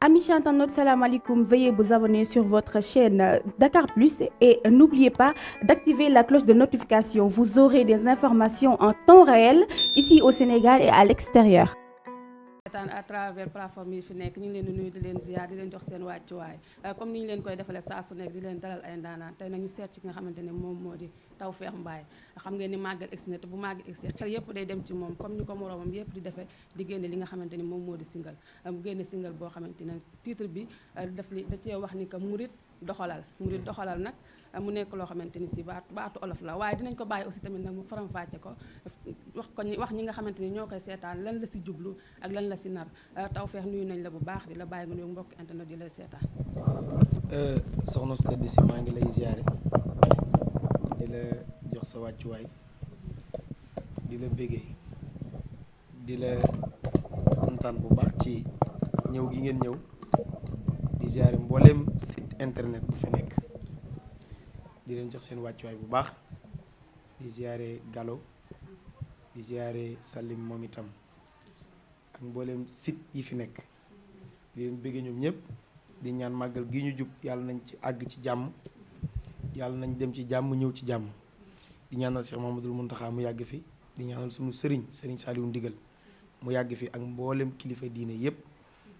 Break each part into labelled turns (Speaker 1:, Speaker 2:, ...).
Speaker 1: Amis internautes, salam alaikum. Veuillez vous abonner sur votre chaîne Dakar Plus et n'oubliez pas d'activer la cloche de notification. Vous aurez des informations en temps réel ici au Sénégal et à l'extérieur.
Speaker 2: à travers plateforme yi fi nekk ñu ngi leen di nuyu di leen ziar di leen jox seen wàccuwaay comme ni ñu leen koy defalee saa su nekk di leen dalal ay ndaanaan tey nañu seet ci nga xamante ne moom moo di Tawfekh Mbaye xam ngeen ni màggal egsi na te bu màggal egsi xel yëpp day dem ci moom comme ni ko moroomam yëpp di defee di génne li nga xamante ni moom moo di single mu génne single boo xamante ne titre bi da cee wax ni que murit doxalal nag mu nekk loo xamante ni si baatu olof la waaye dinañ ko bàyyi aussi tamit nag mu faram-fàcce ko wax ñi nga xamante ni ñoo koy seetaan lan la si jublu ak lan la si nar Tawfekh nuyu nañ la bu baax di la bàyyi nga nuyu mbokk internet yi lay seetaan.
Speaker 3: soxna su tedd si maa ngi lay ziare di la jox sa wàccuwaay di la bégee di la kontaan bu baax ci ñëw gi ngeen ñëw di ziare mbooleem site internet bu fi nekk. di leen jox seen wàccuwaay bu baax di ziare Gallo di ziare Salim moom itam ak mboolem site yi fi nekk di leen bëggee ñoom ñëpp di ñaan màggal gi ñu jub yàlla nañ ci àgg ci jàmm yàlla nañ dem ci jàmm ñëw ci jàmm di ñaanal Cheikh Mamadou Mountakha mu yàgg fi di ñaanal sunu Serigne Saliou Ndigal mu yàgg fi ak mboolem kilifa diine yëpp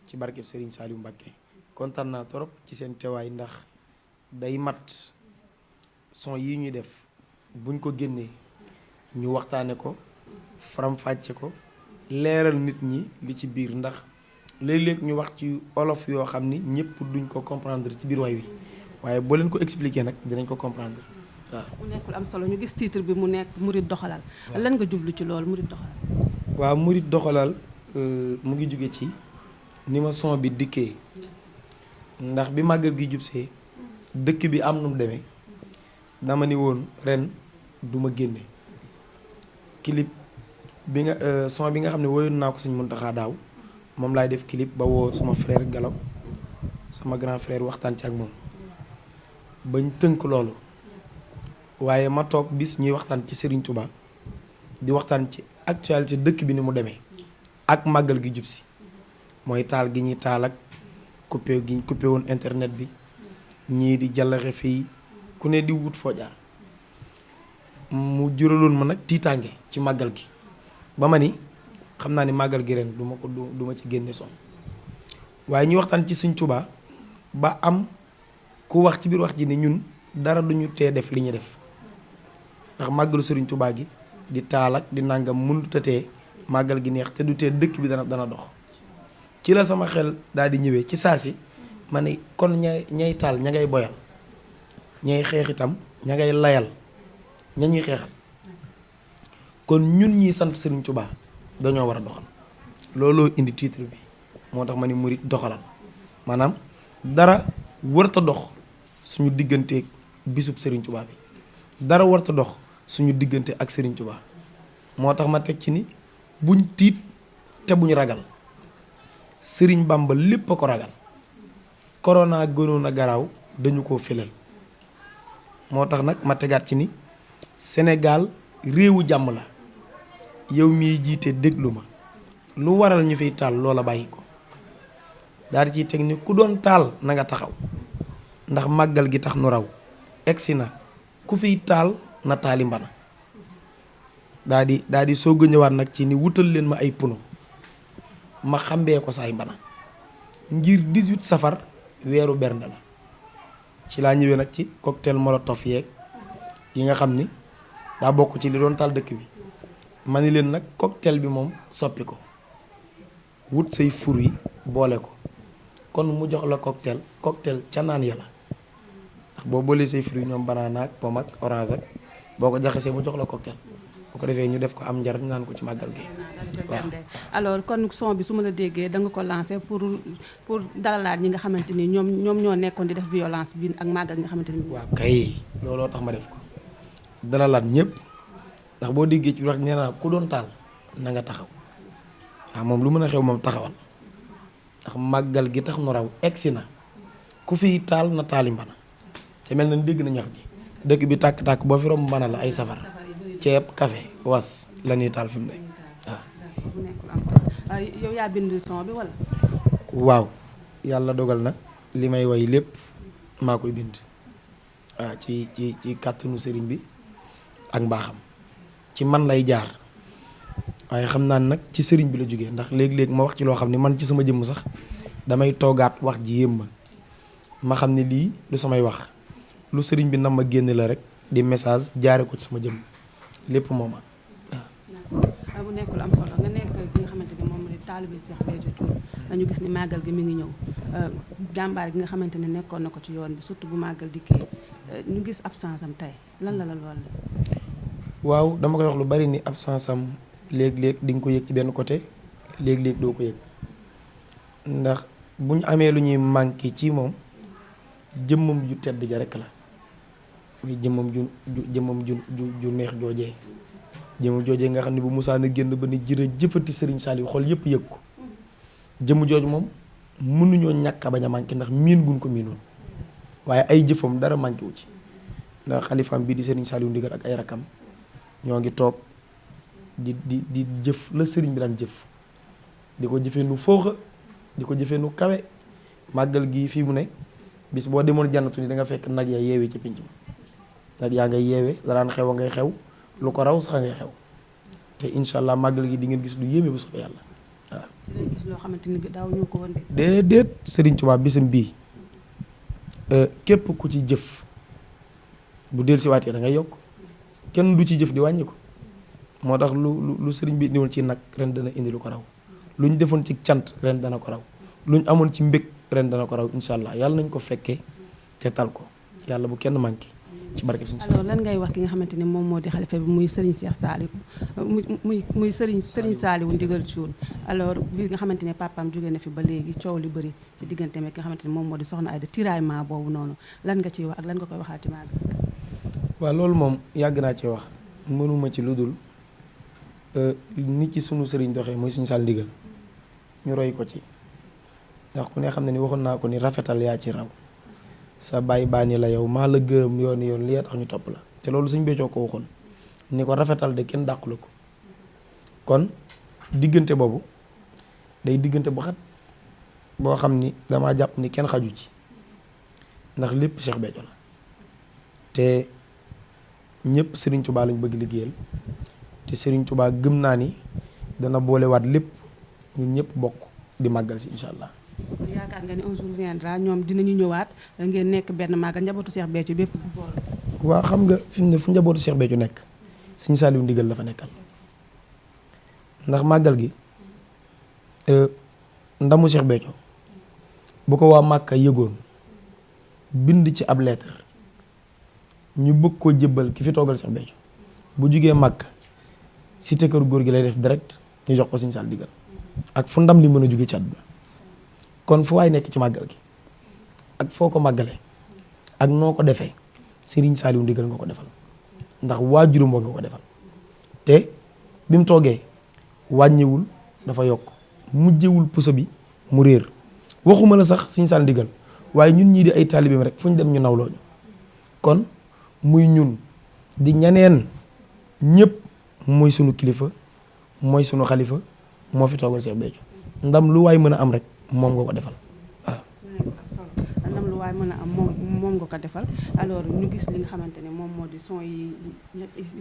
Speaker 3: ci barkeb Serigne Saliou Mbacké kontaan naa torop ci seen teewaay ndax day mat. son yi ñuy def buñ ko génnee ñu waxtaane ko faram-fàcce ko leeral nit ñi li ci biir ndax léeg-léeg ñu wax ci olof yoo xam ni ñëpp duñ ko comprendre ci biir way wi waaye boo leen ko expliquer nag dinañ ko comprendre waaw.
Speaker 2: mu nekkul am solo ñu gis titre bi mu nekk murit doxalal. lan nga jublu ci loolu murit doxalal.
Speaker 3: waaw murit doxalal mu ngi jóge ci ni ma son bi dikkee ndax bi màggal gi jubsee dëkk bi am nu mu demee. dama ni woon ren duma génne clip bi nga son bi nga xam ne woyoon naa ko Sëñ Muntaxa daaw moom laay def clip ba woo sama frère Gallo sama grand frère waxtaan ci ak moom bañ tënk loolu waaye ma toog bis ñuy waxtaan ci Serigne Touba di waxtaan ci actualité dëkk bi ni mu demee ak màggal gi jub si mooy taal gi ñuy taal ak coupé gi ñu coupé woon internet bi ñii di jàllaxe fii ku ne di wut foo jaar mu juraloon ma nag tiitaange ci màggal gi ba ma ni xam naa ni màggal gi ren du ma ci génne son waaye ñu waxtaan ci Sëñ Tuubaa ba am ku wax ci biir wax ji ne ñun dara duñu tee def li ñu def ndax màggalu Sëriñ Tuubaa gi di taal ak di nàngam mënut a tee màggal gi neex te du tee dëkk bi dana dox ci la sama xel daal di ñëwee ci saa si ma ne kon ñay taal ña ngay boyal ñay xeex itam ña ngay layal ña ñuy xeexal kon ñun ñi sant Serigne Touba dañoo war a doxal looloo indi titre bi moo tax ma ni murit doxalal maanaam dara warta dox suñu digganteeg bisub Serigne Touba bi dara warta dox suñu diggante ak Serigne Touba moo tax ma teg ci ni buñ tiit te buñ ragal Serigne Bamba lépp a ko ragal corona gënoon a garaaw dañu koo filal moo tax nag ma tegaat ci ni Sénégal réewu jàmm la yow miy jiite déglu ma lu waral ñu fiy taal loola bàyyi ko daal di ciy teg ni ku doon taal na nga taxaw ndax màggal gi tax nu raw egsi na ku fiy taal na taali mbana daal di soog a ñëwaat nag ci ni wutal leen ma ay puno ma xambee ko saay mbana ngir 18 safar weeru bernde la ci laa ñëwee nag ci cocktail molotov yeeg yi nga xam ni daa bokk ci li doon taal dëkk bi ma ni leen nag cocktail bi moom soppi ko wut say fur yi boole ko kon mu jox la cocktail ca naan ya la ndax boo boolee say fur yi ñoom banana ak pomme ak orange ak boo ko jaxasee mu jox la cocktail bu ko defee ñu def ko am njariñ naan ko ci màggal gi waaw.
Speaker 2: alors kon son bi su ma la déggee da nga ko lancé pour dalalaat ñi nga xamante ni ñoom ñoo nekkoon di def violence bi ak màggal gi nga xamante ni.
Speaker 3: waaw kay looloo tax ma def ko dalalaat ñëpp ndax boo déggee ci wax nee naa ku doon taal na nga taxaw waaw moom lu mën a xew moom taxawal ndax màggal gi tax nu raw egsi na ku fiy taal na taali mbana te mel na dégg na ñax ji dëkk bi tàkk-tàkk boo fi romb mbana la ay safar ceeb café was la ñuy taal fi mu ne waaw.
Speaker 2: yow yaa bind son bi wala.
Speaker 3: waaw yàlla dogal na li may way lépp maa koy bind waaw ci kàttanu sëriñ bi ak mbaaxam ci man lay jaar waaye xam naa nag ci sëriñ bi la jógee ndax léegi-léegi ma wax ci loo xam ne man ci sama jëmm sax damay toogaat wax ji yéem ma xam ne lii lu samay wax lu sëriñ bi nam ma génn la rek di message jaare ko ci sama jëmm lépp mooma
Speaker 2: waaw bu nekk lu am solo nga nekk ki nga xamante ne moom di taalibe Cheikh Béthio Thioune ñu gis ni màggal gi mi ngi ñëw jàmbaar gi nga xamante ne nekkoon na ko ci yoon bi surtout bu màggal dikkee ñu gis absence am tey lan la lool la.
Speaker 3: waaw dama koy wax lu bari ni absence am léeg-léeg di nga ko yëg ci benn côté léeg-léeg doo ko yëg ndax bu ñu amee lu ñuy manqué ci moom jëmmam ju tedd ja rek la muy jëmmam ju neex joojee jëmm joojee nga xam ne bu musaana génn ba ni jërëjëfati Serigne Saliou xol yëpp yëg ko jëmm jooju moom mënuñoo ñàkk a bañ a manqué ndax miin guñ ko miinoon waaye ay jëfam dara manqué wu ci ndax xalifaam bii di Serigne Saliou Ndigal ak ay rakam ñoo ngi toog di jëf la sëriñ bi daan jëf di ko jëfee nu fooxa di ko jëfee nu kawe màggal gii fii mu ne bis boo demoon jannatu ni da nga fekk nag yaa yeewee ci pénc ma nag yaa ngay yeewee la daan xew a ngay xew lu ko raw sax a ngay xew te incha allah màggal gi di ngeen gis lu yéeme bu soobee yàlla waaw.
Speaker 2: dinañ gis loo xamante ni daaw ñu ko woon gis.
Speaker 3: déedéet Serigne Touba bisam bii képp ku ci jëf bu dellusiwaatee da ngay yokk kenn du ci jëf di wàññi ko moo tax lu sëriñ bi indiwoon ci nag ren dana indi lu ko raw lu ñu defoon ci cant ren dana ko raw lu ñu amoon ci mbég ren dana ko raw incha allah yàlla nañ ko fekkee te tal ko yàlla bu kenn manqué ci barke bi.
Speaker 2: alors lan ngay wax ki nga xamante ni moom moo di xalifa bi muy Serigne Cheikh Saliou muy Serigne Saliou Ndigal Thioune alors bi nga xamante ne papaam jógee na fi ba léegi coow li bëri ci diggante mi ki nga xamante ni moom moo di soxna Aïda tiraillement boobu noonu lan nga ciy wax ak lan nga koy waxaati maaga.
Speaker 3: waaw loolu moom yàgg naa ci wax mënuma ci lu dul nit ci sunu sëriñ doxee muy Serigne Saliou Ndigal ñu roy ko ci ndax ku ne xam ne ni waxoon naa ko ni rafetal yaa ci raw sa bàyyi baani la yow maa la gërëm yoon li tax ñu topp la te loolu Serigne Béthio ko waxoon ni ko rafetal de kenn dàqu la ko kon diggante boobu day diggante bu xat boo xam ni damaa jàpp ni kenn xaju ci ndax lépp Cheikh Béthio la te ñëpp Serigne Touba lañ bëgg liggéeyal te Serigne Touba gëm naa ni dana boolewaat lépp ñun ñëpp bokk di màggal si incha allah.
Speaker 2: yaakaar nga ni un jour viendra ñoom dinañu ñëwaat ngeen nekk benn màggal njabootu Cheikh Béthio bépp bu bool.
Speaker 3: waaw xam nga fi mu ne fu njabootu Cheikh Béthio nekk Serigne Saliou Ndigal la fa nekkal ndax màggal gi ndamu Cheikh Béthio bu ko waa Màkka yëgoon bind ci ab lettre ñu bëgg koo jébbal ki fi toogal Cheikh Béthio bu jugee Màkka cité kër góor gi lay def direct ñu jox ko Serigne Saliou Ndigal ak fu ndam li mën a jóge ci àdduna kon fu waay nekk ci màggal gi ak foo ko màggale ak noo ko defee Serigne Saliou Ndigal nga ko defal ndax waajuram nga ko defal te bi mu toogee wàññiwul dafa yokk mujjewul puso bi mu réer waxuma la sax Serigne Saliou Ndigal waaye ñun ñii di ay taalibeem rek fu ñu dem ñu nawloo ñu kon muy ñun di ñeneen ñëpp mooy sunu kilifa mooy sunu xalifa moo fi toogal Cheikh Béthio ndam lu waay mën a am rek moom nga ko defal waaw.
Speaker 2: ndam lu waay mën a am moom nga ko defal alors ñu gis li nga xamante ne moom moo di son yi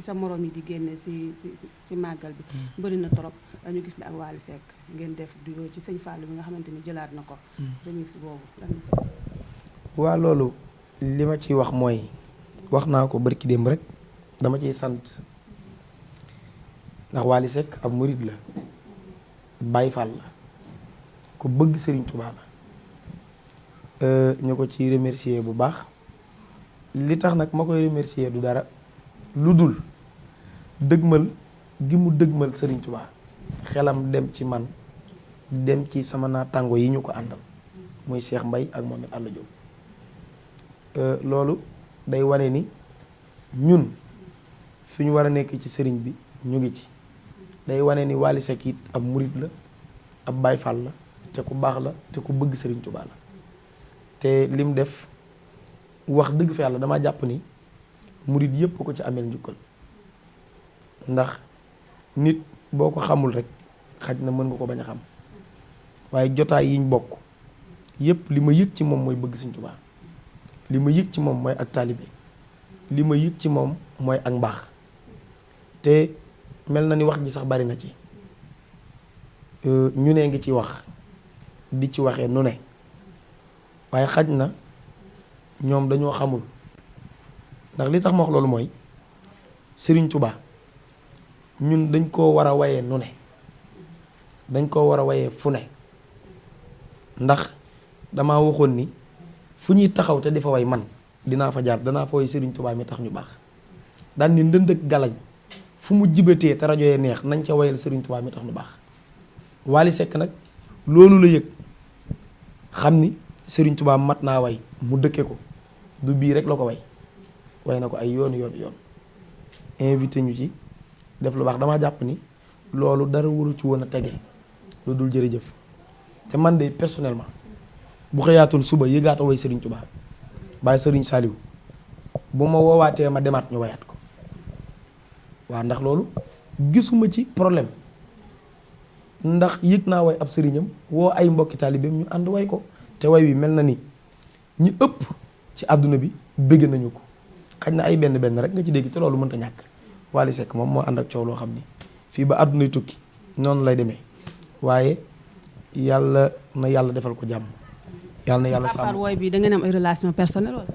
Speaker 2: sa morom yi di génne si màggal bi bëri na trop ñu gis ne ak Wally Seck ngeen def duo ci sëñ Fallou bi nga xamante ni jëlaat na ko remix boobu lan la.
Speaker 3: waa loolu li ma ciy wax mooy wax naa ko barki démb rek dama ciy sant ndax Wally Seck ab murid la Baye Fall la ku bëgg Serigne Touba la ñu ko ci remercier bu baax li tax nag ma koy remercier du dara lu dul dëgmal gi mu dëgmal Serigne Touba xelam dem ci man dem ci sama naataango yi ñu ko àndal muy Cheikh Mbaye ak Mohamed Alla Diop loolu day wane ni ñun fi ñu war a nekk ci sëriñ bi ñu ngi ci day wane ni Wally Seck it ab murit la ab Baay Faal la te ku baax la te ku bëgg Serigne Touba la te lim def wax dëgg fa yàlla damaa jàpp ni murit yëpp ko ci ameel njukkal ndax nit boo ko xamul rek xaj na mën nga ko bañ a xam waaye jotaay yiñ bokk yëpp li ma yëg ci moom mooy bëgg Sëriñ Tuubaa li ma yëg ci moom mooy ak taalibe li ma yëg ci moom mooy ak mbaax te mel na ni wax ji sax bari na ci ñu ne ngi ci wax di ci waxee nu ne waaye xaj na ñoom dañoo xamul ndax li tax ma wax loolu mooy Sëriñ Tuubaa ñun dañ koo war a wayee nu ne dañ koo war a wayee fu ne ndax damaa waxoon ni fu ñuy taxaw te di fa way man dinaa fa jaar danaa fa way Sëriñ Tuubaa mi tax ñu baax daan ni ndënd ak galañ fu mu jibatee te rajo yee neex nañ ca wayal Sëriñ Tuubaa mi tax ñu baax Wally Seck nag loolu la yëg xam ni Sëriñ Tuubaa mat naa way mu dëkke ko du bii rek la ko way na ko ay yoon invité ñu ci def lu baax damaa jàpp ni loolu dara waru ci woon a tege lu dul jërëjëf te man de personnellement bu xëyaatoon suba yëgaata way Sëriñ Tuubaa bàyyi Sëriñ Saliou bu ma woowaatee ma demaat ñu wayaat ko waaw ndax loolu gisuma ci problème ndax yëg naa way ab sëriñam woo ay mbokki taalibeem ñu ànd way ko te way wi mel na ni ñi ëpp ci àdduna bi bëgg nañu ko xaj na ay benn rek nga ci dégg te loolu mënta ñàkk Wally Seck moom moo ànd ak coow loo xam ni fii ba àddunay tukki noonu lay demee waaye yàlla na yàlla defal ko jàmm yàlla na yàlla sàmm
Speaker 2: wooy bi da ngeen am ay relation personnelle wala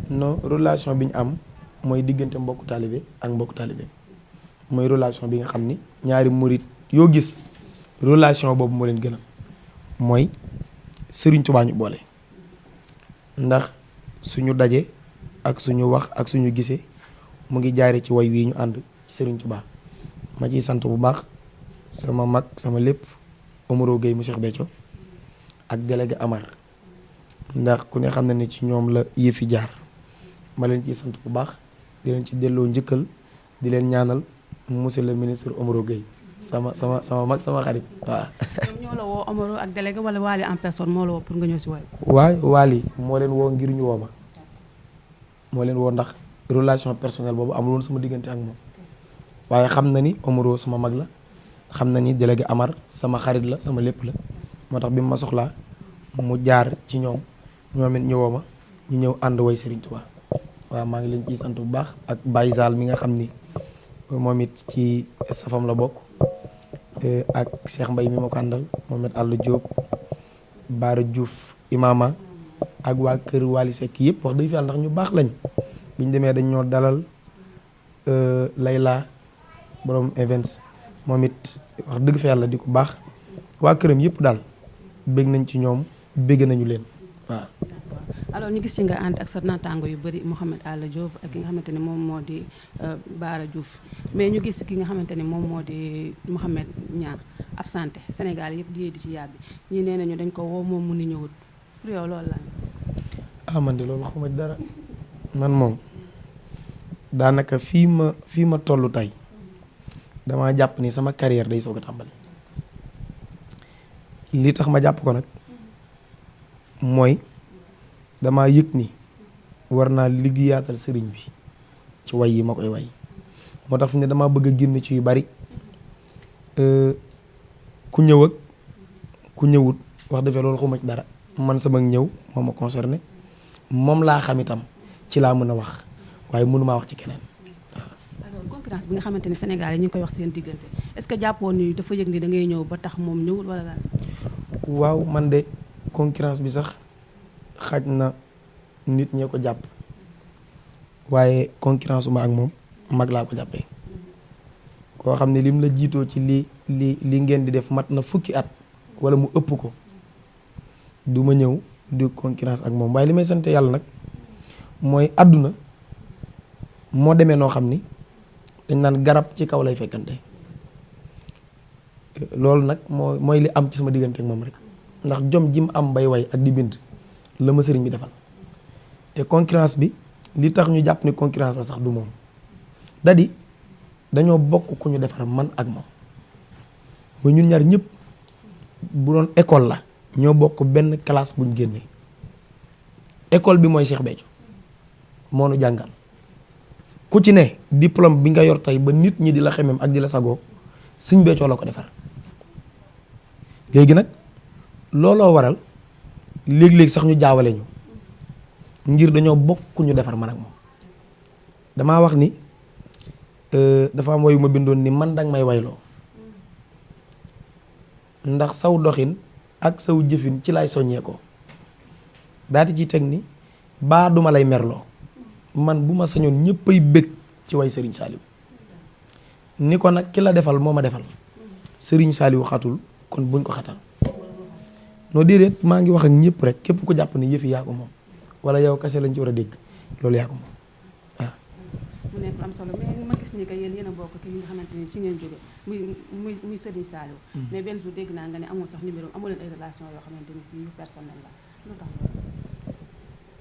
Speaker 3: non relation bi ñu am mooy diggante mbokku taalibe ak mbokku taalibe mooy relation bi nga xam ni ñaari murit yoo gis relation boobu moo leen gënal mooy Sëriñ Tuubaa ñu boole ndax suñu daje ak suñu wax ak suñu gisee mu ngi jaare ci way wii ñu ànd ci Sëriñ Tuubaa ma ciy sant bu baax sama mag sama lépp Omaro Gueye mu Cheikh Béthio ak délégué Amar ndax ku ne xam na ne ci ñoom la yëfi jaar ma leen ciy sant bu baax di leen ci delloo njëkkal di leen ñaanal monsieur le ministre Omaro Gueye sama mag sama xarit waaw.
Speaker 2: ñoom ñoo la woo Omaro ak délégué wala Wally en personne moo la woo pour nga ñëw si waay.
Speaker 3: waaw Wally moo leen woo ngir ñu woo ma moo leen woo ndax relation personnelle boobu amul woon sama diggante ak moom waaye xam na ni Omaro sama mag la xam na ni délégué Amar sama xarit la sama lépp la moo tax bi ma soxlaa mu jaar ci ñoom it ñu woo ma ñu ñëw ànd way Serigne Touba waaw maa ngi leen ciy sant bu baax ak Baye Zal mi nga xam ni moom it ci safam la bokk ak Cheikh Mbaye mi ma ko àndal moom it Alla Diop Baara Diouf Imama ak waa kër Wally Seck yëpp wax dëgg fi yàlla ndax ñu baax lañ bi ñu demee dañ ñoo dalal Layla borom events moom it wax dëgg fa yàlla di ko baax waa këram yëpp daal bég nañ ci ñoom bégg nañu leen waaw.
Speaker 2: alors ñu gis ci nga ànd ak sa naataango yu bëri Mouhamed Alla Diop ak ki nga xamante ne moom moo di Baara Diouf mais ñu gis ki nga xamante ne moom moo di Mouhamed Niang absenté Sénégal yëpp di ci yàbbi ñii nee nañu dañ ko woo moom mu ni ñëwut pour yow loolu la.
Speaker 3: man de loolu xuma dara man moom daanaka fii ma tollu tey damaa jàpp ni sama carrière day soog a tàmbali li tax ma jàpp ko nag mooy damaa yëg ni war naa liggéeyaatal sëriñ bi ci way yi ma koy way moo tax fi ne damaa bëgg a génn ci yu bari ku ñëw ak ku ñëwut wax defee loolu xuma ci dara man sama ñëw moo ma concerné moom laa xam itam ci laa mën a wax waaye mënumaa wax ci keneen waaw.
Speaker 2: alors concurrence bi nga xamante ne Sénégal yi ñu ngi koy wax seen diggante est-ce que jàppoon ni dafa yëg ni da ngay ñëw ba tax moom ñëwul wala lan.
Speaker 3: waaw man de concurrence bi sax xaj na nit ñee ko jàpp waaye concurrence uma ak moom mag laa ko jàppee koo xam ne lim la jiitoo ci li ngeen di def mat na fukki at wala mu ëpp ko du ma ñëw di concurrence ak moom waaye li may sant yàlla nag mooy àdduna moo demee noo xam ni dañ naan garab ci kaw lay fekkante loolu nag mooy li am ci sama diggante ak moom rek ndax jom ji mu am bay way ak di bind la ma sëriñ bi defal te concurrence bi li tax ñu jàpp ni concurrence la sax du moom dadi dañoo bokk ku ñu defar man ak moom ba ñun ñaar ñëpp bu doon école la ñoo bokk benn classe buñ génnee école bi mooy Cheikh Béthio moo nu jàngal ku ci ne diplôme bi nga yor tey ba nit ñi di la xemem ak di la sagoo Sëñ Béthio la ko defar léegi nag looloo waral léeg-léeg sax ñu jaawale ñu ngir dañoo bokk ñu defar man ak moom damaa wax ni dafa am wayu ma bindoon ni man danga may wayloo ndax saw doxin ak saw jëfin ci lay soññee ko daati ci teg ni baa duma lay merloo man bu ma sañoon ñëppay bëgg ci way Serigne Saliou ni ko nag ki la defal moo ma defal Serigne Saliou xatul kon buñ ko xatal noo déedéet maa ngi wax ak ñëpp rek képp ko jàpp ni yëfi yaa ko moom wala yow kase lañ ci war a dégg loolu yaa ko moom waaw.
Speaker 2: mu nekk lu am solo mais ma gis ni que yéen a bokk ki nga xamante ni ci ngeen jóge muy Serigne Saliou. mais benn jour dégg naa nga ne amoo sax numéro amoo leen ay relation yoo xamante ni si yu personnel la lu tax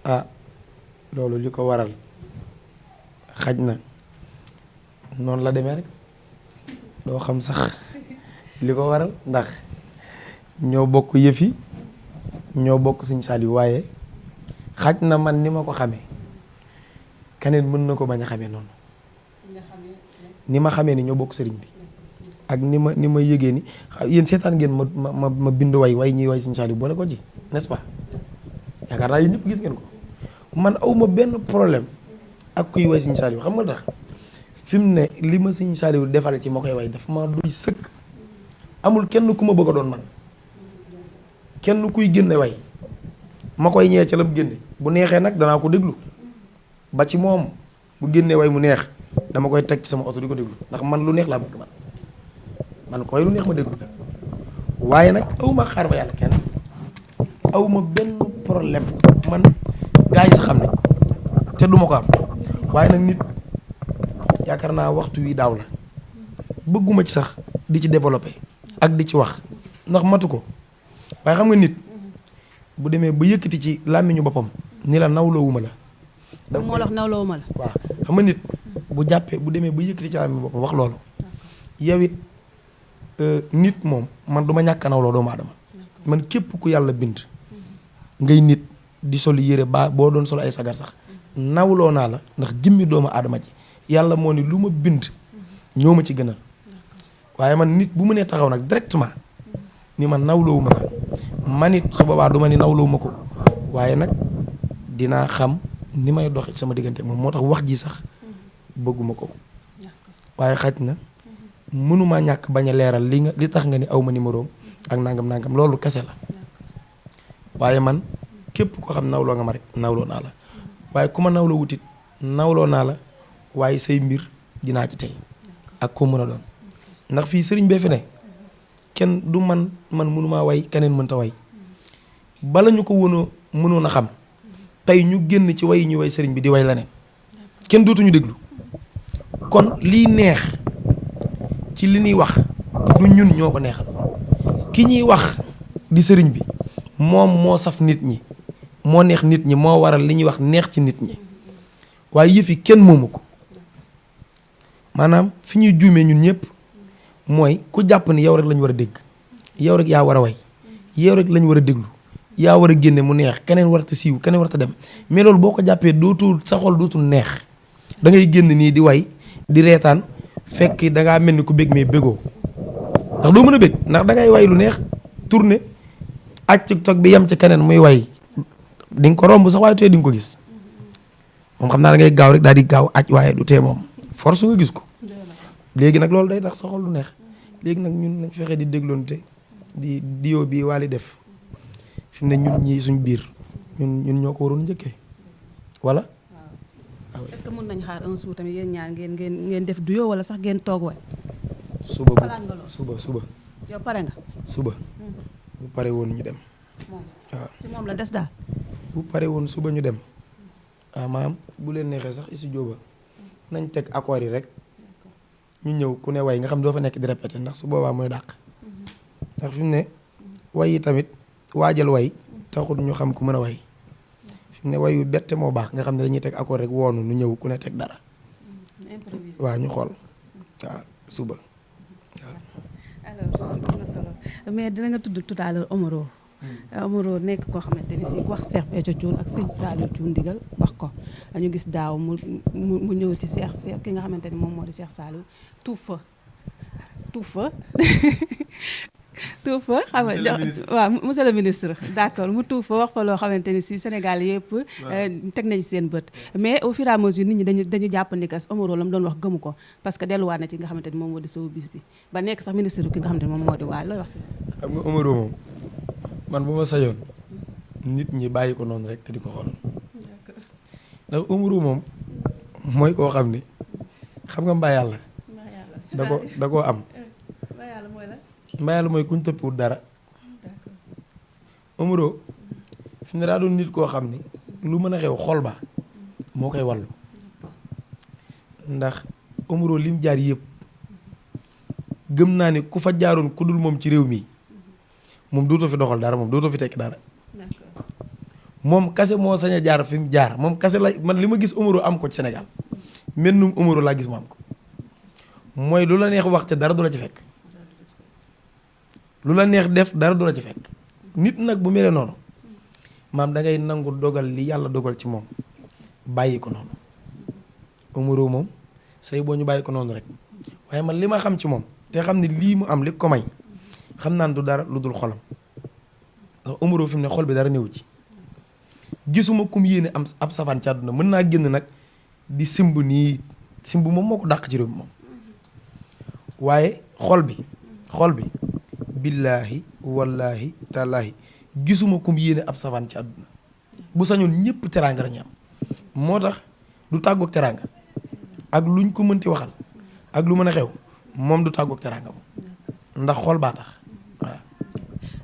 Speaker 2: loolu.
Speaker 3: loolu li ko waral xaj na noonu la demee rek doo xam sax li ko waral ndax ñoo bokk yëfi ñoo bokk Serigne Saliou waaye xaj na man ni ma ko xamee keneen mën na ko bañ a xamee noonu ni ma xamee ni ñoo bokk sëriñ bi ak ni ma yëgee ni yéen seetaan ngeen ma bind way ñuy way Serigne Saliou boole ko ci n'est-ce pas yaakaar naa yéen ñëpp gis ngeen ko man awma benn problème ak kuy way Serigne Saliou xam nga tax fi mu ne li ma Serigne Saliou defal ci ma koy way dafa ma doy sëkk amul kenn ku ma bëgg a doon man kenn kuy génne way ma koy ñee ca la mu génne bu neexee nag danaa ko déglu ba ci moom bu génnee way mu neex dama koy teg ci sama oto di ko déglu ndax man lu neex laa bëgg man koy lu neex ma déglu waaye nag awma xaar ba yàlla kenn awma benn problème man gaa yi sax xam nañ ko te duma ko am waaye nag nit yaakaar naa waxtu wi daaw la bëgguma ci sax di ci développer ak di ci wax ndax matu ko waaye xam nga nit bu demee ba yëkkati ci làmmiñu boppam ni la nawloowuma la.
Speaker 2: da moo la nawloowuma la.
Speaker 3: waaw xam nga nit bu jàppee bu demee ba yëkkati ci làmmiñu boppam wax loolu yow it nit moom man du ma ñàkk a nawloo doomu aadama man képp ku yàlla bind ngay nit di sol yére ba boo doon sol ay sagar sax nawloo naa la ndax jëmmi doomu aadama ji yàlla moo ni lu ma bind ñoo ma ci gënal waaye man nit bu mu nee taxaw nag directement ni man nawloowuma la man it su boobaa du ma ni nawloowuma ko waaye nag dinaa xam ni may doxe sama diggante moom moo tax wax ji sax bëgguma ko waaye xaj na mënumaa ñàkk bañ a leeral li tax nga ni aw ma numéro ak nangam loolu kese la waaye man képp ko xam nawloo nga ma rek nawloo naa la waaye ku ma nawloo wutit nawloo naa la waaye say mbir dinaa ci tey ak ko mën a doon ndax fii sëriñ bee fi ne kenn du man mënumaa way keneen mënta way bala ñu ko mënoon a xam tey ñu génn ci way ñu way sëriñ bi di way leneen kenn dootuñu déglu kon lii neex ci li ñuy wax du ñun ñoo ko neexal ki ñuy wax di sëriñ bi moom moo saf nit ñi moo neex nit ñi moo waral li ñuy wax neex ci nit ñi waaye yëf yi kenn moomu ko maanaam fi ñuy juumee ñun ñëpp mooy ku jàpp ni yow rek lañu war a dégg yow rek yaa war a way yow rek lañu war a déglu yaa war a génne mu neex keneen warta siiw keneen warta dem mais loolu boo ko jàppee dootul sa xol dootul neex da ngay génn nii di way di reetaan fekk dangaa mel ni ku bég mais bégoo ndax doo mën a bég ndax dangay way lu neex tourné aj TikTok bi yem ci keneen muy way di nga ko romb sax waaye tey di nga ko gis moom xam naa da ngay gaaw rek daal di gaaw aj waaye du tee moom force nga gis ko léegi nag loolu day tax sa xol lu neex léegi nag ñun nañ fexe di dégloonte di diwo bii waali def fi mu ne ñun ñii suñ biir ñun ñoo ko waroon njëkkee wala.
Speaker 2: waaw est-ce que mën nañu xaar un jour tamit yéen ñaar ngeen def duo wala sax ngeen toog way.
Speaker 3: suba suba.
Speaker 2: yow pare nga.
Speaker 3: suba bu pare woon ñu dem.
Speaker 2: moom
Speaker 3: waaw
Speaker 2: ci moom la des daal.
Speaker 3: bu pare woon suba ñu dem waaw maam bu leen neexee sax studio ba nañ teg accord yi rek ñu ñëw ku ne way nga xam doo fa nekk di répété ndax su boobaa mooy dàq ndax fi mu ne way yi tamit waajal way taxul ñu xam ku mën a way fi mu ne way yu bette moo baax nga xam ne dañuy teg accord rek woonu nu ñëw ku ne teg dara waaw ñu xool waaw suba waaw.
Speaker 2: alors am na solo mais dina nga tudd tout à l'heure Omaro. Omaro nekk koo xamante ni si wax Cheikh Béthio Thioune ak Serigne Saliou Thioune ndigal wax ko ñu gis daaw mu ñëw ci Cheikh ki nga xamante ni moom moo di Cheikh Saliou tuuf fa tuuf fa xam nga waaw monsieur le ministre d'accord mu tuuf fa wax fa loo xamante ni si Sénégal yëpp teg nañ seen bët mais au fur et à mesure nit ñi dañu jàpp ni que Omaro la mu doon wax gëmu ko parce que delluwaat na ci nga xamante ni moom moo di sow bis bi ba nekk sax ministre ki nga xamante ni moom moo di Waly looy wax si
Speaker 3: xam nga Omaro moom man bu ma sañoon nit ñi bàyyi ko noonu rek te di ko xool ndax Omaro moom mooy koo xam ni xam nga mbaa yàlla da koo am mbaa yàlla mooy kuñ toppiwut dara Omaro fi mu ne daa doon nit koo xam ni lu mën a xew xol ba moo koy wallu ndax Omaro lim jaar yëpp gëm naa ni ku fa jaaroon ku dul moom ci réew mi moom dootoo fi doxal dara moom dootoo fi tekki dara moom kase moo sañ a jaar fi mu jaar moom kase la man li ma gis Omaro am ko ci Sénégal mennum Omaro laa gis mu am ko mooy lu la neex wax ca dara du la ci fekk lu la neex def dara du la ci fekk nit nag bu melee noonu maam da ngay nangu dogal li yàlla dogal ci moom bàyyi ko noonu Omaro moom say boo ñu bàyyi ko noonu rek waaye man li ma xam ci moom te xam ne lii mu am li ko may xam naan du dara lu dul xolam ndax Omaro fi mu ne xol bi dara néew ci gisuma kum yéene am ab safaan ci àdduna mën naa génn nag di simb nii simb moom moo ko dàq ci réew mi moom waaye xol bi billaahi wallaahi tallaahi gisuma kum yéene ab safaan ci àdduna bu sañoon ñëpp teraanga la ñu am moo tax du tàggoog teraanga ak luñ ko mënti waxal ak lu mën a xew moom du tàggoog teraanga moom ndax xol baa tax waaw.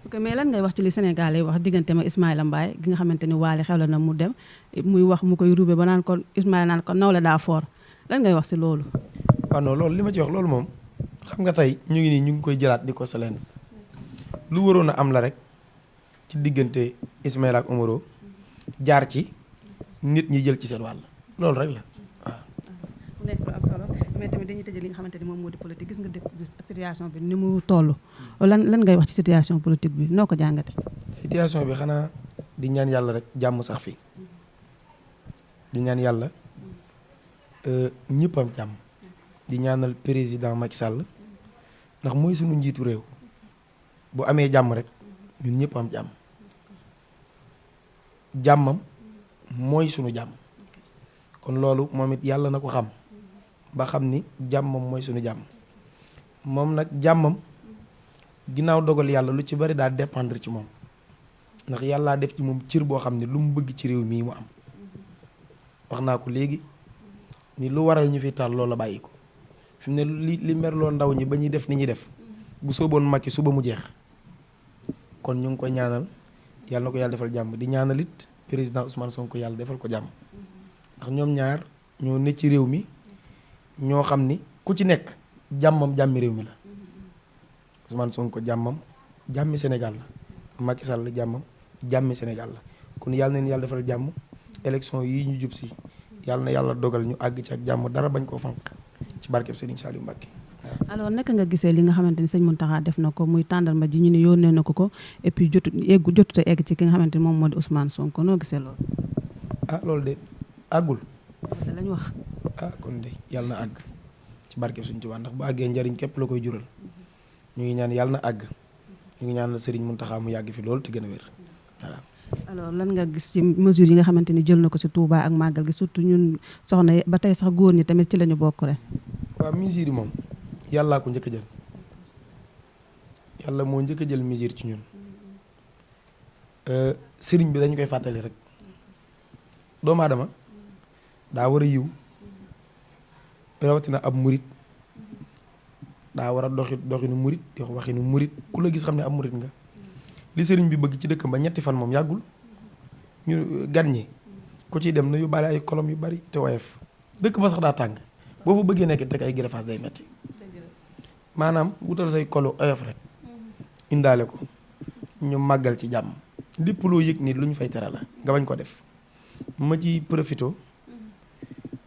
Speaker 2: ok mais lan ngay wax ci li Sénégal yi wax diggante ma Ismaïla Mbaye gi nga xamante ni Waly xew la na mu dem muy wax mu koy rube ba naan ko Ismaïla naan ko nawle daa foor lan ngay wax si loolu.
Speaker 3: waaw non loolu li ma ci wax loolu moom xam nga tey ñu ngi nii ñu ngi koy jëlaat di ko silence lu waroon a am la rek ci diggante Ismaïla ak Omaro jaar ci nit ñi jël ci seen wàll loolu rek la waaw.
Speaker 2: mu nekk lu am solo mais tamit dañuy tëjee li nga xamante ni moom moo di politique gis nga dëkk bi situation bi ni mu toll lan ngay wax ci situation politique bi noo ko jàngate.
Speaker 3: situation bi xanaa di ñaan yàlla rek jàmm sax fi di ñaan yàlla ñëpp am jàmm di ñaanal président Macky Sall ndax mooy sunu njiitu réew bu amee jàmm rek ñun ñëpp am jàmm jàmmam mooy sunu jàmm kon loolu moom it yàlla na ko xam ba xam ni jàmmam mooy sunu jàmm moom nag jàmmam ginnaaw dogal yàlla lu ci bari daa dépendre ci moom ndax yàllaa def ci moom cër boo xam ne lu mu bëgg ci réew mii mu am wax naa ko léegi ni lu waral ñu fi taal loolu la bàyyi ko fi mu ne li merloo ndaw ñi ba ñuy def ni ñuy def bu sooboon Macky suba mu jeex kon ñu ngi koy ñaanal yàlla na ko yàlla defal jàmm di ñaanal it président Ousmane Sonko yàlla defal ko jàmm ndax ñoom ñaar ñoo ne ci réew mi ñoo xam ni ku ci nekk jàmmam jàmmi réew mi la Ousmane Sonko jàmmam jàmmi Sénégal la Macky Sall jàmmam jàmmi Sénégal la kon yàlla na leen yàlla defal jàmm élection yi ñu jub si yàlla na yàlla dogal ñu àgg ci ak jàmm dara bañ koo fank ci barkeb Serigne Saliou Mbacké.
Speaker 2: alors naka nga gisee li nga xamante ni sëñ Mountakha def na ko muy tàndarma ji ñu ne yónnee na ko et puis jotut a egg ci ki nga xamante ni moom moo di Ousmane Sonko noo gisee loolu.
Speaker 3: ah loolu de àggul.
Speaker 2: lañ wax.
Speaker 3: ah kon de yàlla na àgg ci barkeb suñu Tuubaa ndax bu àggee njariñ képp la koy jural ñu ngi ñaan yàlla na àgg ñu ngi ñaan Serigne Mountakha mu yàgg fi loolu te gën a wér waaw.
Speaker 2: alors lan nga gis ci mesures yi nga xamante ni jël na ko ci Touba ak màggal gi surtout ñun soxna yi ba tey sax góor ñi tamit ci la ñu bokk rek.
Speaker 3: waaw mesures yi moom yàllaa ko njëkk a jël yàlla moo njëkk a jël mesure ci ñun sëriñ bi dañu koy fàttali rek doomu aadama daa war a yiw rawatina ab murit daa war a doxinu murit yox waxinu murit ku la gis xam ne ab murit nga li sëriñ bi bëgg ci dëkkam ba ñetti fan moom yàggul ñu gan ñi ku ciy dem na yu bari ay kolom yu bari te woyof dëkk ba sax daa tàng boo fa bëggee nekk teg ay greffage day metti maanaam wutal say kolu oyof rek indaale ko ñu màggal ci jàmm lépp loo yëg ni lu ñu fay tere la nga bañ ko def ma ci profito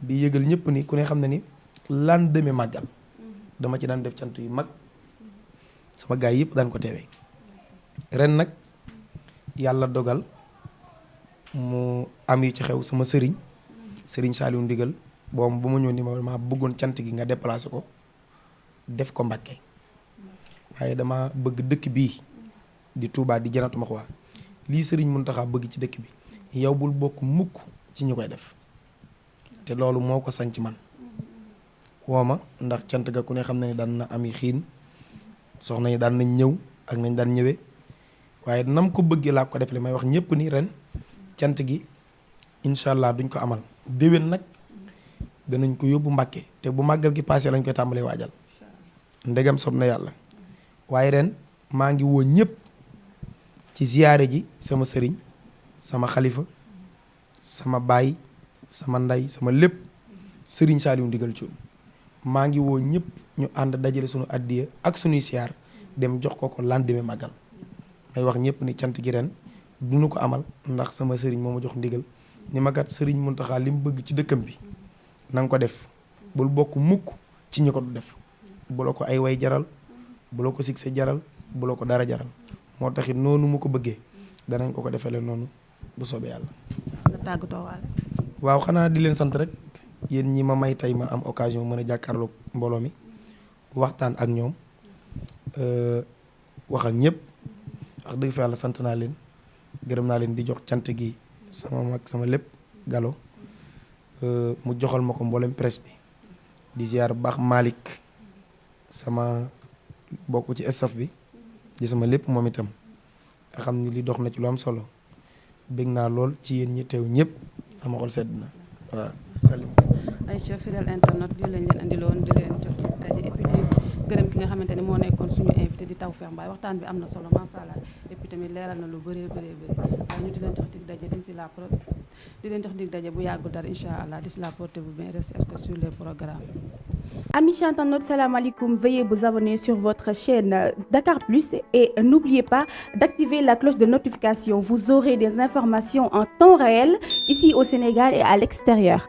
Speaker 3: di yëgal ñëpp ni ku ne xam ne ni lan demee màggal dama ci daan def cant yu mag sama gaay yëpp daan ko teewee ren nag yàlla dogal mu am yu ci xew sama sëriñ Saliou Ndigal boobu bu ma ñëw ni ma bëggoon cant gi nga déplacé ko def ko Mbàkke waaye dama bëgg dëkk bii di Touba di Jannatul Maxwa lii Serigne Mountakha bëgg ci dëkk bi yow bul bokk mukk ci ñu koy def te loolu moo ko sañ ci man woo ma ndax cant ga ku ne xam na ne daan na ami xiin soxna yi daan nañ ñëw ak nañ daan ñëwee waaye nam ko bëggee laa ko def li may wax ñëpp ni ren cant gi incha allah duñ ko amal déwén nag danañ ko yóbbu Mbàkke te bu màggal gi passé lañ koy tàmbalee waajal ndegam sob na yàlla waaye ren maa ngi woo ñëpp ci ziyaare ji sama sëriñ sama xalifa sama baay sama ndey sama lépp sëriñ Saliou Ndigal Thioune maa ngi woo ñëpp ñu ànd dajale suñu addiya ak suñuy siyaar dem jox ko lendemain màggal may wax ñëpp ni cant gi ren duñu ko amal ndax sama sëriñ moo ma jox ndigal ni ma kat sëriñ Mountakha li mu bëgg ci dëkkam bi na nga ko def bul bokk mukk ci ñi ko du def bu la ko ay way jaral bu la ko succès jaral bu la ko dara jaral moo taxit noonu mu ko bëggee danañ ko defale noonu bu soobee yàlla.
Speaker 2: nga tàggatoo waale.
Speaker 3: waaw xanaa di leen sant rek yéen ñi ma may tey ma am occasion mën a jàkkaarloog mbooloo mi waxtaan ak ñoom wax ak ñëpp wax dëgg fa yàlla sant naa leen gërëm naa leen di jox cant gi sama mag sama lépp Gallo mu joxal ma ko mboolem presse bi di ziar baax Malick sama bokk ci staff bi di sama lépp moom itam nga xam ni li dox na ci lu am solo bég naa lool ci yéen ñi teew ñëpp sama xol sedd na waaw salim
Speaker 2: ay chef fidèle internet lii lañ leen andiloon di leen jox daje et puis di gërëm ki nga xamante ne moo nekkoon suñu invité di Tawfekh Mbaye waxtaan bi am na solo macha allah et puis tamit leeral na lu bëree bëri waaye ñu di leen jox dig daje di leen jox dig daje bu yàggul dara incha allah d'ici là portez-vous bien, restez sur les programmes.
Speaker 1: Amis chers internautes, salam alaikum. Veuillez vous abonner sur votre chaîne Dakar Plus et n'oubliez pas d'activer la cloche de notification. Vous aurez des informations en temps réel ici au Sénégal et à l'extérieur.